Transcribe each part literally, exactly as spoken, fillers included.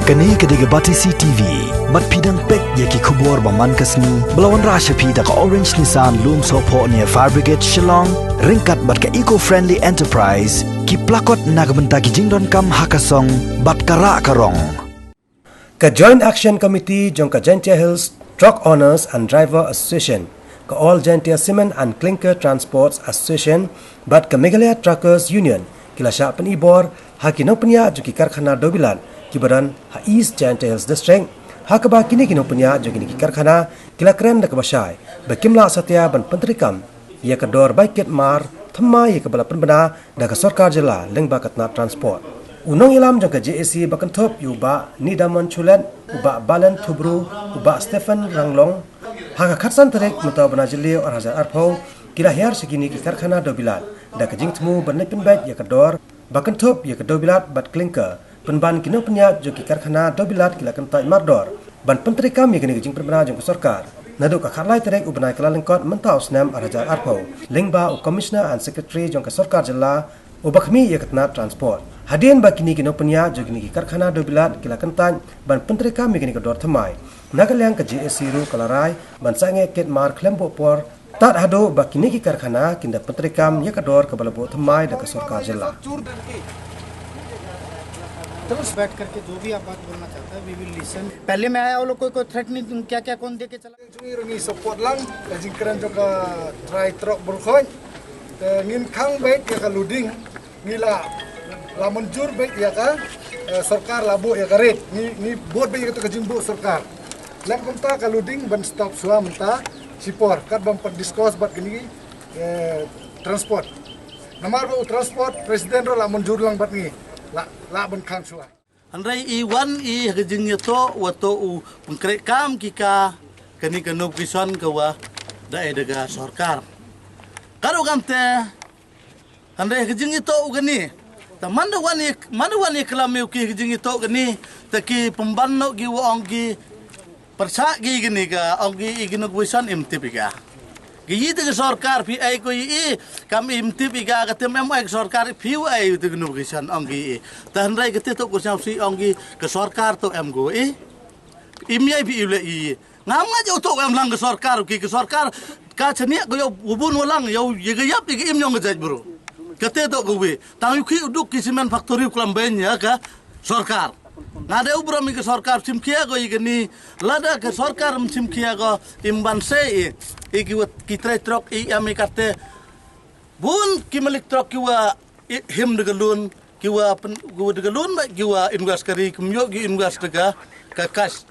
Kane ka dei ka Batesi T V. Bad phi dang peit ïa ki khubor ba man ka sngi ba la wanrah sha phi da ka Orange Nissan Lumsohphoh near Fire Brigade Shillong, ryngkat bad ka Eco Friendly Enterprise, ki plakot na ka bynta ki jingdonkam ha ka song bad ka rah ka rong. Ka Joint Action Committee jong ka Jaintia Hills Truck Owners and Driver Association, ka All Jaintia Cement and Clinker Transports Association bad ka Meghalaya Truckers Union ki la shah pynibor ha ki nongpynïaid jong ki karkhana dewbilat kiba don ha East Jaintia Hills District, ha kaba kine ki nongpynïaid jong kine ki karkhana ki la kren da kaba shai ba kim lah satia ban pyntreikam ïa ka dor bai kit mar thymmai ïa kaba la pynbna da ka sorkar jylla lyngba ka tnat transport. U nongïalam jong ka J A C ba kynthup ïa u Bah Nidamon Chulet, u Bah Balen Thubru, u Bah Stephen Ranglong, ha ka khatsan tarik mynta u bnai Jylliew ar hajar arphew ki la hiar sha kine ki karkhana dewbilat da ka jingthmu ban leit pynbeit ïa ka dor ba kynthup ïa ka dewbilat bad clinker, pynban ki nongpynïaid jong ki karkhana dewbilat ki la kyntait mardor ban pyntreikam ïa kane ka jingpynbna jong ka sorkar naduh ka khatlai tarik u bnai Kyllalyngkot mynta u snem ar hajar arphew, lyngba u Commissioner and Secretary jong ka sorkar jylla, u ba khmih ïa ka tnat transport. Hadien ba kine ki nongpynïaid jong kine ki karkhana dewbilat ki la kyntait ban pyntreikam ïa kane ka dor thymmai, na ka liang ka J A C ruh ka la rai ban sangeh kit mar khlem buh por tad haduh ba kine ki karkhana kin da pyntreikam ïa ka dor kaba la buh thymmai da ka sorkar jylla. बैठ करके जो भी आप बात बोलना चाहते हैं, वी विल लिसन। पहले मैं आया, वो लोग कोई कोई थ्रेटनिंग क्या क्या कौन दे के चला? Jong ngi ruh ngi support lang ka jingkren jong ka trai trok Burkhoit. Te ngin khang beit ïa ka loading, ngi la la mynjur beit ïa ka, eh, sorkar la buh ïa ka rate, ngi ngi bud beit ïa ka jingbuh sorkar. Lem kumta ka loading ban stop shuwa mynta shipor kat bam pat discuss bad kini, eh, transport. Namar ba u transport president ruh la mynjur lang bad ngi la la ban khang shuwa. Hynrei i wan i ha ka jingïatoh wa toh u pynkhreh kam ki ka kani ka notification ka wa da ai da ka sorkar. Ka ruh kamte hynrei ha ka jingïatoh u kani ta man da wan i man da wan i klam i u ki ha ka jingïatoh kani ta ki pynban noh ki wa ong ki pyrshah ki kani ka ong ki i ki notification im tip i ka. Ki yi te ka sorkar phi ai ko yi i kam im tip i ka ka tem em ai ka sorkar phi u ai te ka notification ong ki i. Ta hynrei ka te to ko sñiaw si ong ki ka sorkar to em ko i. Im yai phi i le i. Ngam nga jo to em lang ka sorkar ki ka sorkar ka chaniak ko yo wubun walang yo ye ka yap i ka im yong ka jait bro. Ka te to ko wi. Tang yu ki u duk ki cement factory u klam ben ya ka sorkar. Nga dei u brom i ka sorkar chim khia ko i kani lada ka sorkar chim khia ko im ban se i i ki wat ki trai trok i am i kate bun ki malik trok ki wa him de galun ki wa pen ki wa de galun ba ki wa invest kari ki myo ki invest de ka ka cash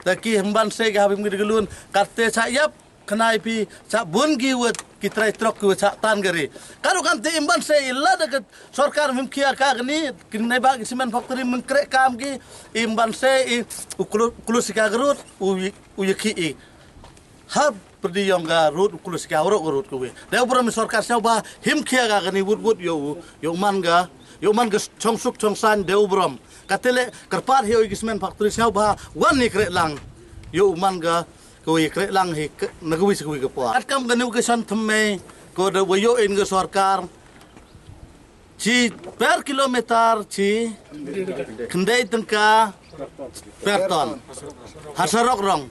da ki him ban se ka habim ki de galun kate sa yap Khnai phi cha bun ki wet ki trai trok ki wet cha tan gari. Ka ruh kan te im ban se i lada ka sorkar mim khia ka kani kin nai ba ki cement factory mim kreh kam ki im ban se i u klo u klo sika garut u u yaki i. Ha perdi yong garut u klo sika garut garut ku we. Dei u brom sorkar sñiaw ba him khia ka kani wut wut yo u yo man ka yo man ka chong suk chong san dei u brom. Ka tele kyrpad hi o i ki cement factory sñiaw ba wan ni kreh lang yo u man ka Kawei kreh lang hi na kawei sa kawei ka por. At kam ka new ka san thymmei ko da wayo in ka sorkar. Chi per kilometer chi khyndai tyngka per ton. Ha sarok rong.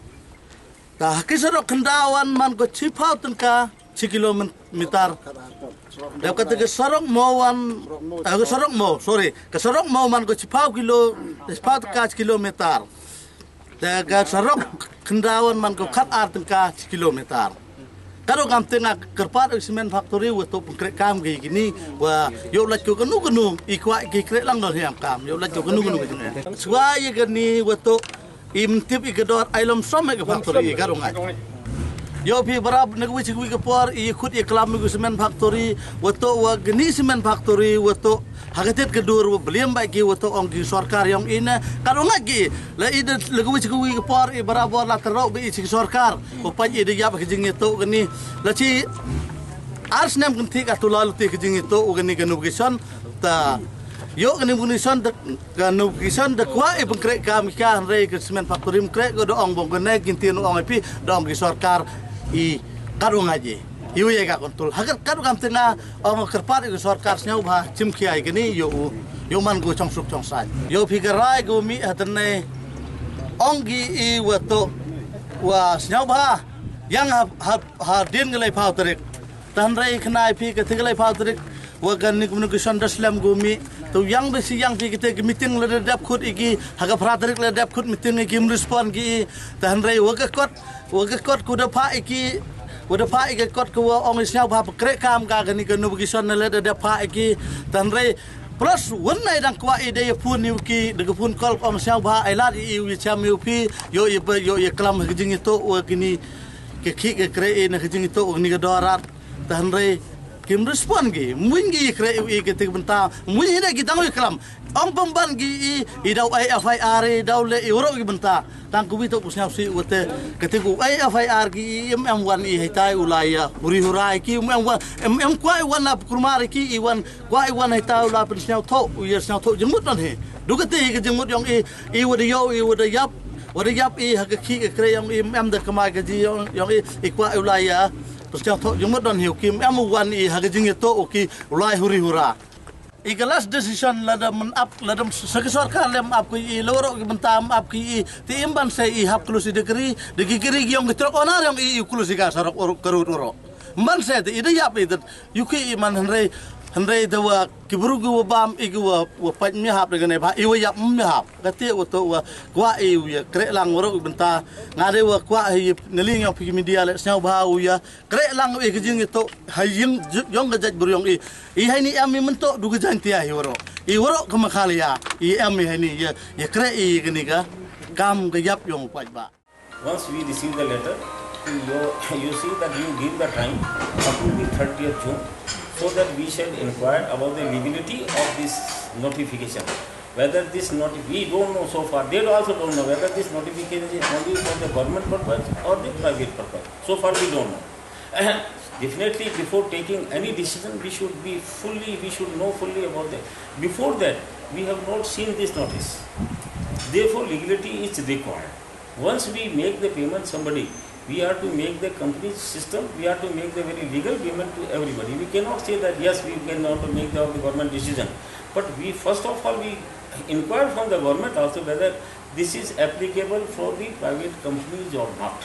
Ta ha ki sarok khyndawan man ko chi phaw tyngka chi kilometer. Da ka te ka sarok mo wan ka sarok mo sorry ka sarok mo man ko chi phaw kilo chi phaw tyngka chi kilometer. Te ka sarok khyndawan man ko khat ar tyngka chi kilometer. Ka ruh kam te nga kyrpad u cement factory wa to pengkrek kam ki kini wa yo lait ko kanu kanu i kwah ki krek lang don hiam kam yo lait ko kanu kanu ki kini. Swa ye kani wa to im tip i ka dor ai lom som ka factory i ka ruh ngai. Yo phi barab na kwi chi kwi ka por i khut i klam i cement factory wa to wa kani cement factory wa to Ha ka tet ka dur ba bliam ba ki wa to ong ki sorkar yong ina ka ong ki la i de la ka wi ka wi ka por i barabor la taro ba i chi sorkar ko pa i de yap ka jing to ka ni la chi ar snem kan thi ka tu la lu ti ka jing to ka ni ka nu ki son ta yo ka ni bu ni son da ka nu ki son da kwa i bang krek ka mi ka han rei ka semen factory krek ko da ong bong ka ne kin ti nu ong pi da ong ki sorkar i ka ong aji i wi ka kontrol ha ka ka kam tena ong kerpat i sorkar snyau ba chim ki ai ka ni yo u Ïoh man ko chongsuk chongsaiñ. Ïoh phi ka rai ko mih ha tynne. Ong ki i wa to wa sñiawbha. Ïang ha, ha, ha dien ka laiphaw tarik. Tang hynrei khnai phi ka te ka laiphaw tarik. Wa ka ni communication da slem ko mih. To ïang ba si ïang phi ka te ka meeting la da dep khut i ki. Ha ka phra tarik la dep khut meeting i ki, im respond ki i. Tang hynrei wa ka kot, wa ka kot ko da pha i ki. Wa da pha i ka kot ko wa ong i sñiawbha pynkhreh kam ka ka ni ka communication la da dep pha i ki. Tang hynrei plus wan nai dang kwah i da ïa phone ïa u ki, da ka phone call ong sñiawbha, ai lad i u ïa cham ïa u phi, ïoh ïa ba, ïoh ïa klam ha ka jingïatoh wa kini ka khih ka khreh i na ka jingïatoh wa kini ka dorat. Tang hynrei kim respond ki, muin ki ïa khreh i u i ka te ka bynta, muin hi da ki dang ïa klam. Ong pynban ki i, i daw ai F I R i, daw leh i waroh ki bynta. Tang ko wi to ko sñiaw si wa te, ka te ko ai F I R ki i, im em wan i haitai u la ïa huri hurai ki, im em wan, im em kwah i wan la pynkulmar ki i wan, kwah i wan haitai u la pynsñiawthoh, u ïa sñiawthoh jingmut don hi. Du ka te hi ka jingmut yong i, i wa da ïoh, i wa da ïap, wa da ïap i ha ka khih ka khreh yong i, im em da kamai ka ji yong, yong i, i kwah i u la ïa pynsñiawthoh jingmut don hi u ki, im em u wan i ha ka jingïatoh u ki, u la ïa huri hura. I ka last decision la da men ap, la da sa ka sorkar lem ap ki i, la waroh ki bynta em ap ki i, te im ban se i hap close i da kri, da ki kri ki yong ki truck owner yong i, i close i ka sarok waroh, ka road waroh. Em ban se te i da ïap i te, ïu ki i man hynrei, hynrei da wa ki bru ki wa bam i ki wa, wa pait em ïahap da ka ne bha, i wa ïap em ïahap. Ka te wa to wa, kwah i u ïa, khreh lang waroh ki bynta, nga de wa kwah i, na liang yong phi ki media le, sñiawbha u ïa, khreh lang i ka jingïatoh, ha ïing, yong ka jaitbru yong i. I haini em i mynta du ka Jaintia hi waroh. I waroh ka Meghalaya, i em i haini ïa, ïa khreh i kani ka, kam ka ïap yong u paidbah. Once we receive the letter, you, you see that you give the time up to the thirtieth June, so that we shall inquire about the legality of this notification. Whether this noti-, we don't know so far, they also don't know whether this notification is only for the government purpose or the private purpose. So far we don't know. And definitely before taking any decision, we should be fully, we should know fully about that. Before that, we have not seen this notice. Therefore, legality is required. Once we make the payment somebody, we have to make the complete system, we have to make the very legal payment to everybody. We cannot say that yes, we can not make the, the government decision. But we first of all we inquire from the government also whether this is applicable for the private companies or not.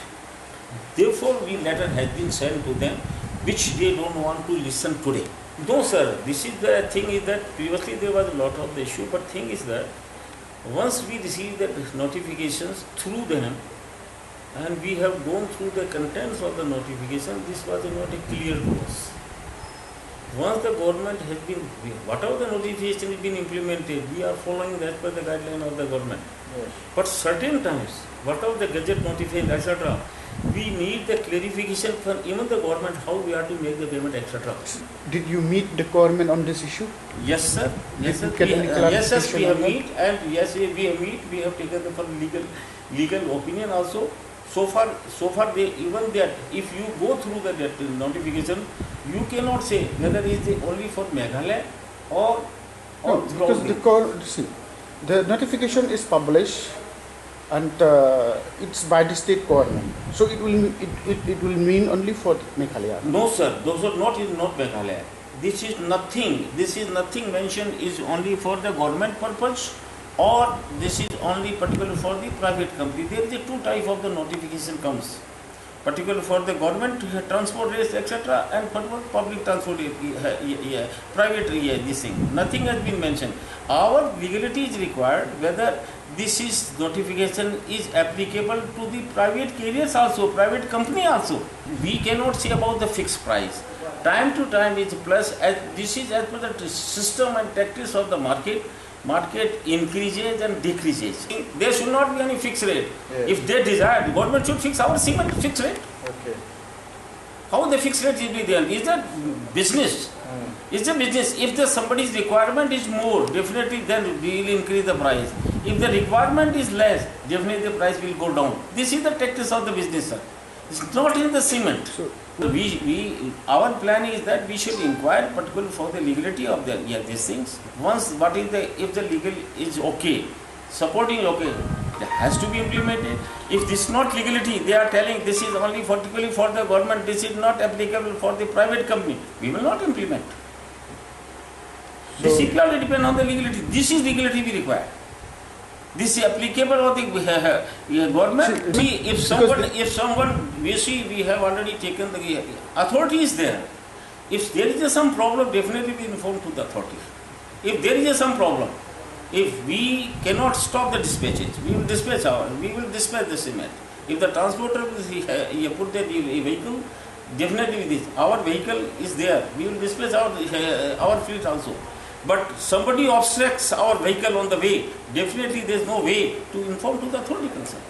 Therefore, we letter has been sent to them, which they don't want to listen today. No, sir, this is the thing is that previously there was a lot of the issue, but thing is that once we receive the notifications through them, and we have gone through the contents of the notification, this was not a clear to us. Once the government has been, whatever the notification has been implemented, we are following as per the guideline of the government. Yes. But certain times, whatever the gazette notification, et cetera, we need the clarification from even the government how we are to make the payment, et cetera. Did you meet the government on this issue? Yes, sir. Yes, sir. Did you get any clarification on that? Yes, yes, we have meet, and yes, we have meet. We have taken the for legal legal opinion also. So far, so far they, even that, if you go through the, that notification, you cannot say whether it is only for Meghalaya or, or no, because the, see, the notification is published and uh, it's by the state government, so it will it, it, it will mean only for Meghalaya. No, sir, those are not in not Meghalaya. This is nothing, this is nothing mentioned is only for the government purpose or this is only particular for the private company. There is a two type of the notification comes. Particular for the government uh, transport rates, et cetera, and for public transport, uh, uh, uh, private, uh, this thing. Nothing has been mentioned. Our legality is required whether this is notification is applicable to the private carriers also, private company also. We cannot say about the fixed price. Time to time is plus, as this is as per the system and tactics of the market. Market increases and decreases. There should not be any fixed rate. Yes. If they desire, the government should fix our cement fixed rate. Okay. How the fixed rate will be there? Is that business? Hmm. It's a business. If the somebody's requirement is more, definitely then we will increase the price. If the requirement is less, definitely the price will go down. This is the tactics of the business, sir. It's not in the cement. So, we, we, our plan is that we should inquire particularly for the legality of the, yeah, these things. Once what is the, if the legal is okay, supporting okay, it has to be implemented. If this is not legality, they are telling this is only particularly for the government, this is not applicable for the private company, we will not implement. The C P R they depend on the legality. This is legality we require. This is applicable of the uh, government. See, if someone, if someone, we see, we have already taken the authority is there. If there is some problem, definitely we inform to the authority. If there is some problem, if we cannot stop the dispatches, we will dispatch our, we will dispatch the cement. If the transporter will uh, put that vehicle, definitely this our vehicle is there. We will dispatch our uh, our fleet also. But somebody obstructs our vehicle on the way, definitely there is no way to inform to the authority concerned.